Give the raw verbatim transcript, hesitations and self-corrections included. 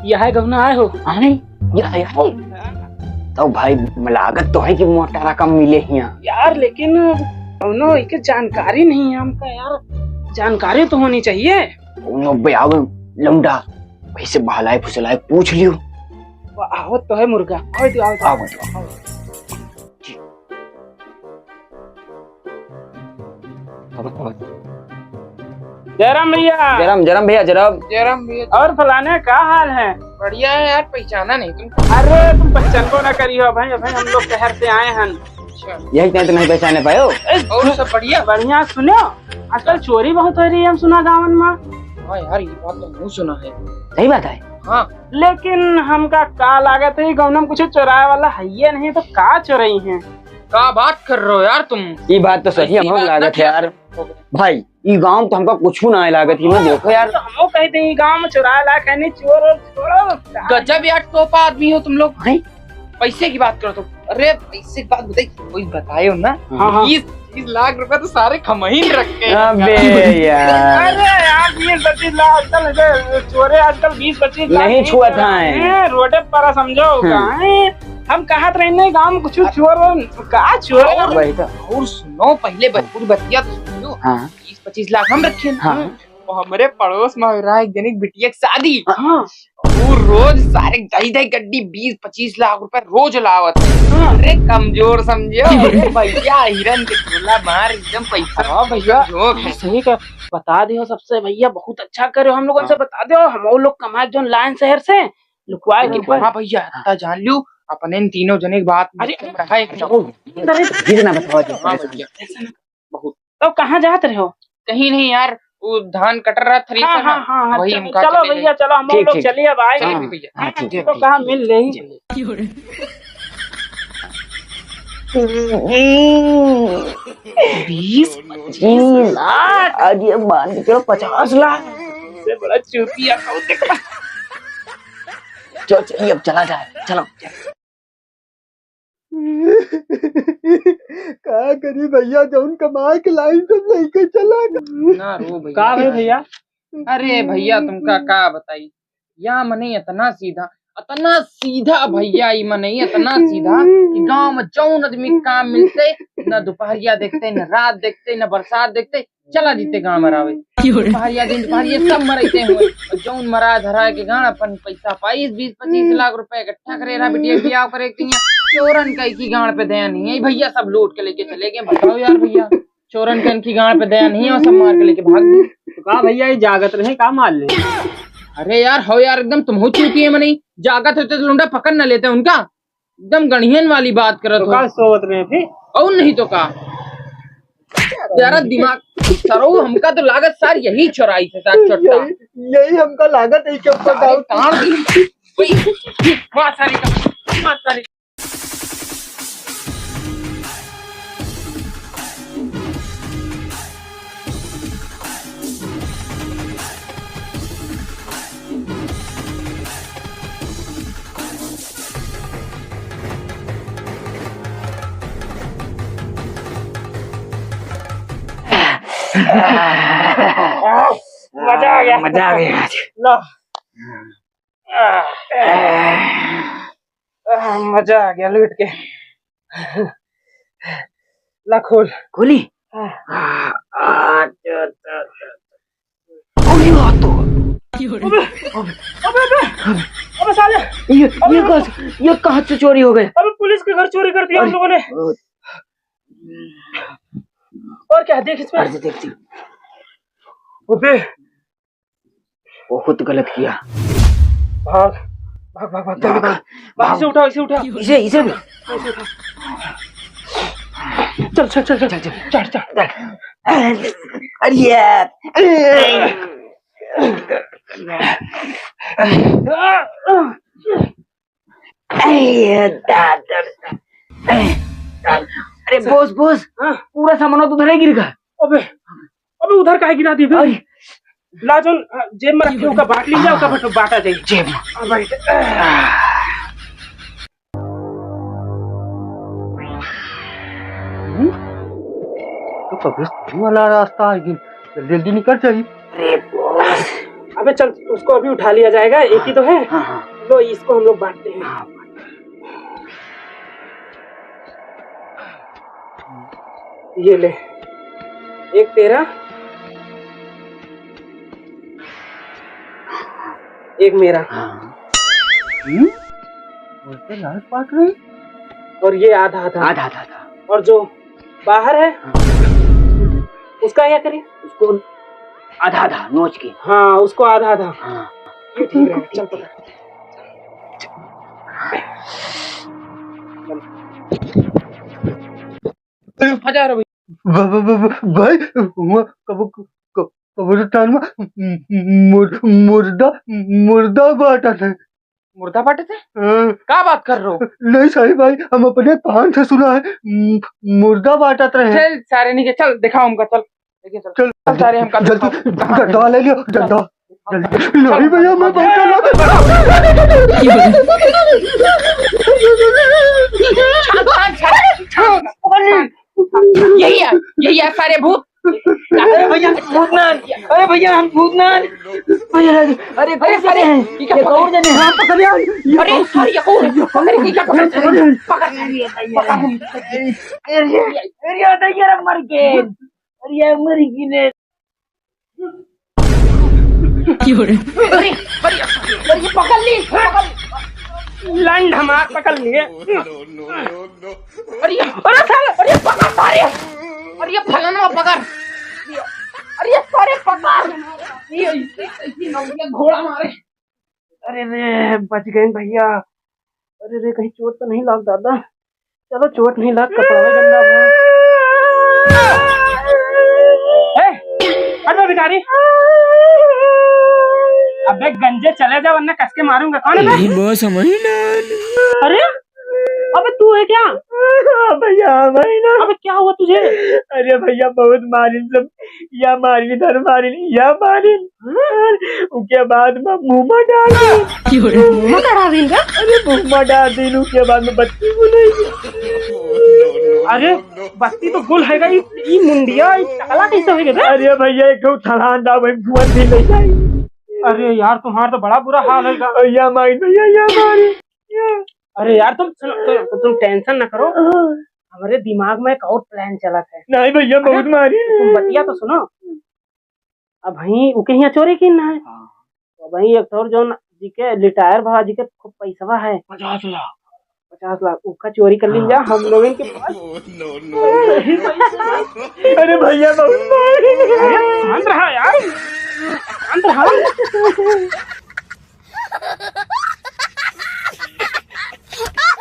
यह है गौना आए हो? हाँ, नहीं, यह है, यह है। तो भाई, लागत तो है कि मोटा रकम मिले हियाँ। यार, लेकिन कौनो इके जानकारी नहीं है हमका यार, जानकारी तो होनी चाहिए। कौनो बे आवे लौंडा, वैसे बहलाए फुसलाए पूछ लियो। आवत तो है मुर्गा, आवत, आवत, आवत, आवत। जयराम भैया। जयराम, जयराम भैया, जयराम। जयराम भैया। और फलाने, का हाल है? बढ़िया है यार, पहचाना नहीं तुमको। अरे, तुम पहचानबो ना करी हो भाई, भाई हम लोग शहर से आए हैं। अच्छा। यही तय तो नहीं पहचाने पायो। ए, और सब बढ़िया? बढ़िया। सुनो, आजकल चोरी बहुत हो रही है, हम सुना गाँवन में। हाँ यार, ये बात तो हमहू सुना है। सही बात है। हाँ। लेकिन हमका का लागत है, गाँव में कुछ चोराए वाला है ये नहीं, तो का चोरई है? का बात कर रहे हो यार तुम? ई बात तो सही, ऐसी हमको बात लागत है यार। भाई, ई गाँव तो हमका कुछ ना लागत, ई में देखो यार। तो हमको कह दे, ई गाँव में चोराए लायक है नहीं, चोर और छोड़ो। गजब यार, टोपा आदमी हो तुम लोग। हैं? पैसे की बात करो तो, अरे पैसे की बात बताई, कोई बताए हो ना? हाँ, हाँ। बीस पच्चीस लाख रुपए तो सारे खमहीन रखे हैं। अबे यार। अरे यार, बीस पच्चीस लाख आजकल, अरे, चोरे आजकल बीस पच्चीस लाख नहीं नहीं छुअत चोरा हैं। हैं, रोडे पर समझो हाँ। का है? हम कहत रहे नहीं, गाँव में कुछ चोर और का चोर और वही तो। और सुनो, पहले ब-, पूरी बतिया तो सुन लो। हाँ। बीस पच्चीस लाख हम रखे हैं। हाँ। वो हमरे पड़ोस में हो रहा है एक जनी बिटिया की शादी। हाँ। वो रोज सारे दही दही गड्डी बीस पच्चीस लाख रुपए रोज लावत है। हाँ। अरे कमजोर समझो। अरे भैया, हिरन के झोला मार, एकदम पैसा हाँ भैया। झोंक है। सही का बता दियो सबसे भैया, बहुत अच्छा करो हम लोगन से हाँ। बता दियो, हम लोग कमाए जोन लाइन शहर से लुकवाए के हाँ। हाँ भैया, इतना जान लियो, अपने इन तीनों जने की बात अरे, में रहा है। अरे, अरे, ये ना बताओ जी, हाँ परेशान। भैया। ऐसा ना बहुत। तो कहाँ जात रहे हो? कहीं नहीं यार, वो धान कट रहा थ्रेसर हाँ, में, हाँ, हाँ, हाँ, वही चलो, हम कहा चलो चले भैया, जाए। चलो, हम ठीक, लोग ठीक। चलिए अब आए। चलिए हाँ, भैया। हाँ, ठीक, तो ठीक। कहाँ मिल रही? चलिए। बीस पच्चीस लाख। आज ये मान के चलो, पचास लाख। से बड़ा चूतिया था, वो देखो। चलो, चलिए, अब चला जाए, चलो। का करी भैया, जौन कमाए के लाई सब लइके चला गए। ना रो भैया। का भई भैया? अरे भैया, तुमका का बताई, या मनई इतना सीधा, इतना सीधा भैया, ई मनई इतना सीधा कि गाँव में जौन आदमी के काम मिलते, न दुपहरिया देखते, न रात देखते, न बरसात देखते, चला जीते गाँव मरावे। क्यों रे? दुपहरिया दिन दुपहरिया सब मरते हुए। और जौन मरा धरा के गाँव अपन पैसा पाइस, बीस पच्चीस लाख रुपए इकट्ठा करे रहा, बिटिया के बियाह करे के तिया। चोरन का इनकी गाँव पे दया नहीं है भैया, सब लूट के लेके चले गए। बताओ यार भैया, चोरन का इनकी गाँव पे दया नहीं है और सब मार के लेके भाग गए। तो का भैया, ये जागत रहे, का मार ले? अरे यार, हो यार, एकदम तुम हो चूतिए मनई, जागत होते तो लुंडा पकड़ न लेते उनका। एकदम गणियन वाली बात करत तो हो। का सोवत रहे फिर? और नहीं तो का। यार दिमाग सरऊ, हमका तो लागत सार यही चोराई थे सार चोट्टा। यही, यही हमका लागत है कि हमका सारे doubt। कान की, वही, मार सारे का, मार सारे। मजा आ गया। मजा आ गया आज। लो। आह, मजा आ गया लूट के। ला खोल। खोली? हाँ। आ, आ, आ, आ, आ। खोली बात तो। अबे, अबे, अबे, अबे साले। ये, ये अबे। कहाँ से, ये कहाँ से चोरी हो गए? अबे पुलिस के घर चोरी कर दिया हम अरे। लोगों ने। और क्या देख इसमें? अरे देख, देख। अबे। बहुत गलत किया। भाग, भाग, भाग, भाग, भाग, जल्दी भाग। भाग। भाग, भाग। इसे उठाओ, इसे उठाओ। इसे, इसे भी। इसे उठाओ। चल, चल, चल, चल, चल, चल। चढ़, चढ़। अरे यार। अरे दादा। अरे बॉस, बॉस, हाँ? पूरा सामान तो उधर ही गिर गया। अबे, अबे उधर काहे गिरा दिए बे? अरे। ला जोन, अ, जेब में रखे, ओका बांट लीजिए, ओका बांट, बांटा जाए। जेब में। हाँ, बांट। हम्म? तो कब्रिस्तान वाला रास्ता है कि जल्दी जल्दी निकल जाइए। अरे बॉस। मैं चल, उसको अभी उठा लिया जाएगा, एक ही तो है। हाँ, हाँ। लो, इसको हम लोग बांटते हैं। हाँ। ये ले, एक तेरा, एक मेरा। हाँ। हम्म? बोलते लाल पाट रहे। और ये आधा आधा। आधा आधा आधा। और जो बाहर है, हाँ। उसका क्या करें? उसको आधा आधा नोच के। हाँ, उसको आधा आधा। हाँ। ये ठीक रहेगा। चल पकड़। फंसा रहो। ब-, ब-, ब-, ब-, भाई, वहाँ कब-, क-, कब्रिस्तान में मुर-, मुर्दा, मुर्दा बाटा थे। मुर्दा बाटे थे? हाँ। का बात कर रहो? नहीं साहिब भाई, हम अपने कान से सुना है, मु-, मुर्दा बाटत रहे। चल सारे नीचे चल, दिखाओ हमका, चल। देखिए, चल। चल, चल सारे हमका जल्दी, दिखाओ। डंडा ले लियो, डंडा। जल्दी। नहीं भैया, मैं बहुत डरा। यही है, यही है सारे भूत। अरे भैया, हम भूत ना। अरे भैया, हम भूत ना। भैया, अरे, अरे, अरे, ये कौन जने? हाँ, पकड़ यार। अरे, अरे, ये कौन? अरे, ये क्या पकड़? पकड़। पकड़। अरे, अरे, अरे, अरे, मर गए। अरे, मर गए ने। अरे, अरे, अरे, पकड़ ली, पकड़ ली। लंड हमार पकड़ लिए। अरे, अरे सारे, अरे पकड़ सारे। अरे फलाना पकड़। अरे सारे पकड़। ये ऐसे, ऐसे नौकरिया घोड़ा मारे। अरे रे, बच गए भैया। अरे रे, कहीं चोट तो नहीं लाग दादा? चलो, चोट नहीं लाग, कपड़ा गंदा हुआ। ए, हट बे भिखारी। अबे गंजे चले जा, वरना कस के मारूंगा। कौन है बे? यही बस हम ही ना। अरे, अबे तू है क्या? भैया, भाई ना। अबे क्या हुआ तुझे? अरे भैया, बहुत मारिन सब, या मारिन, इधर मारिन, या मारिन। हाँ? उके बाद में मुँह में डाल दीन। मुँह में डाल दीन का? अरे मुँह में डाल दीन, उके बाद में बत्ती बुलाई। अरे बत्ती तो गुल है गई, ई मुंडिया, ई टकला कैसे हो गए बे? अरे भैया, एक ठो थड़ान दा, वही धुआं भी ले जाई। अरे यार, तुम्हारा तो बड़ा बुरा हाल है। भैया माई, भैया, या मारी। अरे यार, तुम सुनो, तुम, तुम टेंशन ना करो। हाँ। हमारे दिमाग में एक और प्लान चलत है। नहीं भैया, अरे, बहुत मारी। तुम बतिया तो सुनो। अबहीं उके हियाँ चोरी कीन है। हाँ। तो अबहीं एक ठौर जौन जी के रिटायर भा, जी के खूब पैसवा है। पचास लाख। पचास लाख, उका चोरी कर लीन जा, हाँ। हम लोगन के पास। अरे भैया, बहुत मारी। अरे, शांत रहा यार, शांत रहा।